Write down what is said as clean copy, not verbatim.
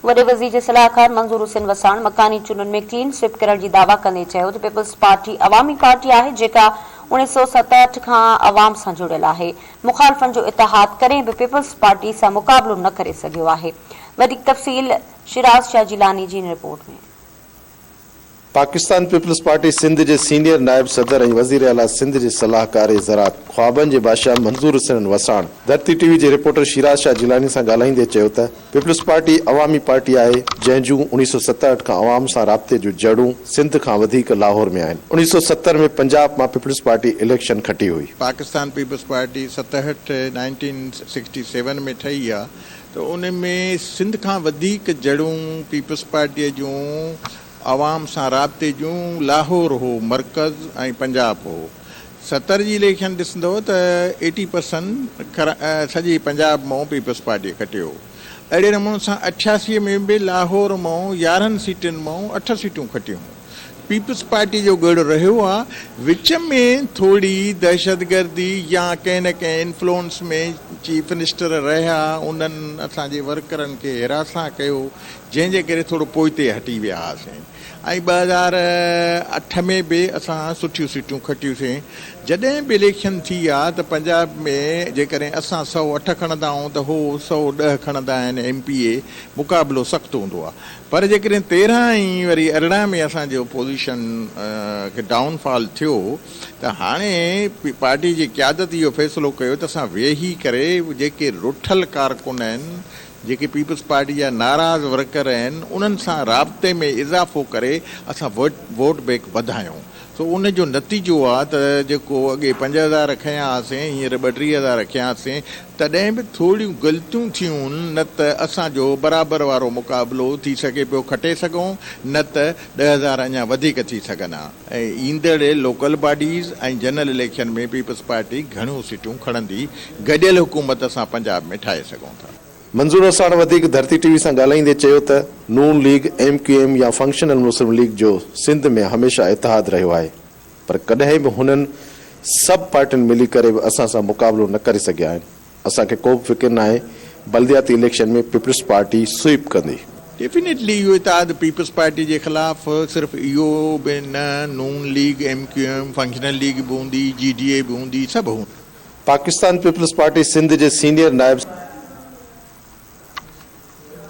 وڏي وزير جي صلاحڪار منظور حسين وساڻ مڪاني چونڊن ۾ ڪلين سوئپ ڪرڻ جي دعويٰ ڪندي چيو ته پيپلز پارٽي عوامي پارٽي آهي جيڪا 1967 کان عوام سان جڙيل آهي، مخالفن جو اتحاد ڪڏهن به پيپلز پارٽي سان مقابلو نه ڪري سگهيو آهي. وڌيڪ تفصيل شيراز شاهه جيلاني جي هن report ۾. Pakistan peoples party Sindh جي سينيئر نائب صدر ۽ وزيراعليٰ سنڌ جي صلاحڪار زراعت خوابن جي بادشاهه منظور حسين وساڻ ڌرتي ٽي وي جي رپورٽر شيراز شاهه جيلاني سان ڳالهائيندي چيو ته پيپلز پارٽي عوامي پارٽي آهي جنهن جون 1967 کان عوام سان رابطي جون جڙون سنڌ کان وڌيڪ لاهور ۾ آهن 1970 ۾ پنجاب مان پيپلز پارٽي اليڪشن کٽي هئي. پاڪستان پيپلز پارٽي ستهٺ، نائنٽين سڪسٽي سيون، ۾ ٺهي آ ته ان ۾ سنڌ کان وڌيڪ جڙون پيپلز پارٽيء جون عوام سان رابطي جون لاهور هو مرڪز ۽ پنجاب هو. ستر جي اليڪشن ڏسندؤ ته ايٽي پرسنٽ سڄي پنجاب مئون پيپلز پارٽيء کٽيو. اهڙي نموني سان اٺياسيء ۾ به لاهور مئون يارهن سيٽن مئون اٺ سيٽون کٽيون. پيپلز پارٽي جو ڳڙهه رهيو آ، وچ ۾ ٿوري دهشتگردي يا ڪنهن نه ڪنهن انفلوئنس ۾ چيف منسٽر رهيا، انهن اسان جي ورڪرن کي هراسان ڪيو، جنهن جي ڪري ٿورو پوئتي هٽي ويا هئاسين ۽ 2008 ۾ به اسان سٺيون سيٽون کٽيوسين، جڏهن به اليڪشن ٿي آ ته پنجاب ۾ جيڪڏهن اسان 108 کڻندا آهيون ته هو 110 کڻندا آهن ايم پي اي، مقابلو سخت هوندو آ. پر جيڪڏهن 13 ۽ وري 18 ۾ اسان جو پوزيشن کي ڊائون فال ٿيو ته هاڻي پارٽي جي قيادت اهو فيصلو ڪيو ته اسان ويهي ڪري جيڪي رٺل ڪارڪن آهن جيڪي پيپلز پارٽي جا ناراض ورڪر آهن انهن سان رابطي ۾ اضافو ڪري اسان ووٽ بينڪ وڌايون سو ان جو نتيجو آ ته جيڪو اڳي 5000 کنيا هئاسين هينئر ٻه ٽي هزار کنياسين تڏهن به ٿوريون غلطيون ٿيون نه ته اسان جو برابر وارو مقابلو ٿي سگهي پيو کٽي سگهون نه ته 10,000 اڃا وڌيڪ ٿي سگهن ها ۽ ايندڙ local bodies ۽ general election ۾ peoples party گهڻيون سيٽون کڻندي گڏيل حڪومت اسان پنجاب ۾ ٺاهي سگهون ٿا. منظور وساڻ وڌيڪ ڌرتي ٽي وي سان ڳالهائيندي چيو ته نون ليگ، ايم ڪيو ايم يا فنڪشنل مسلم ليگ جو سنڌ ۾ هميشه اتحاد رهيو آهي پر ڪڏهن به هنن سڀ پارٽين ملي ڪري به اسان سان مقابلو نه ڪري سگهيا آهن، اسان کي ڪو به فڪر ناهي بلدياتي اليڪشن ۾ پيپلز پارٽي سوئيپ ڪندي. ڊيفينيٽلي اهو اتحاد پيپلز پارٽي جي خلاف صرف اهو به نه نون league, M Q M, functional league به هوندي، جي ڊي اي به هوندي، سڀ هوندا. پاڪستان پيپلز پارٽي سنڌ جي سينيئر نائب